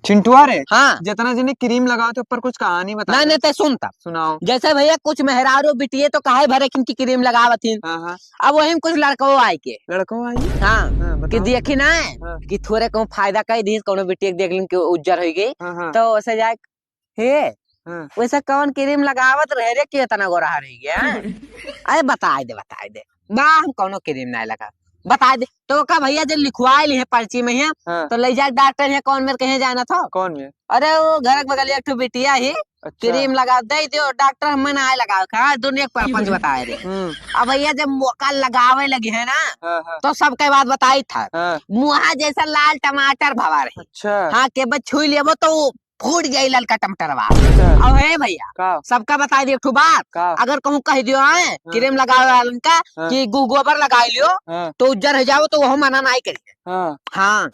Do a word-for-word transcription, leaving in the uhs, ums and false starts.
टिंटुआ रे? हाँ। जितना जने क्रीम लगावत है, ऊपर कुछ कहानी बता नहीं, दे। नहीं, ते सुन तब। सुनाओ। जैसे भैया, कुछ मेहरारू बिटिये तो काहे भरे खिन की क्रीम लगावत हिन। हाँ, हाँ। अब वही में कुछ लड़कवो आए के। लड़कवो आए? हाँ। हाँ, कि बताओ। देखी ना, हाँ। कि थोरे कहूँ फायदा कई दी, कौनो बिटिये के देख लिन कि उज्जर होइ गई। हाँ, हाँ। तो वैसे जाए, "हे, हाँ। वैसे कौन क्रीम लगावत रहे रे कि इतना गोरा रह गया?" अरे बताए दे, बताए दे। बा, हम कौनो क्रीम नहीं लगा। बताए दे। तो का भैया जे लिखवाए ली है पर्ची में है, हाँ। तो ले जाए डॉक्टर है, कौन मेरे कहे जाना था? कौन में? अरे वो घर के बगल एक ठो बिटिया ही, अच्छा। क्रीम लगा दे दियो, डॉक्टर हम ना आए लगा, कहा दुनिया के परपंच बताए रे। हम्म। अब भैया जब मौका लगावे लगी है ना, हाँ, हाँ। तो सबके बात बताई था। हाँ। मुहा जैसा लाल टमाटर भवा रही। अच्छा। हाँ, के बस छुई लेबो तो फूट जाई ललका टमाटरवा। अच्छा। और हे भैया, का? सबका बताई दे एक ठो बात। का? अगर कहूँ कह दियो, आए, हाँ। क्रीम लगावे वालन का हाँ। कि गो-, गोबर लगा लियो, हाँ। तो उज्जर हो जाओ, तो वो मना नहीं करिए। हाँ। हाँ।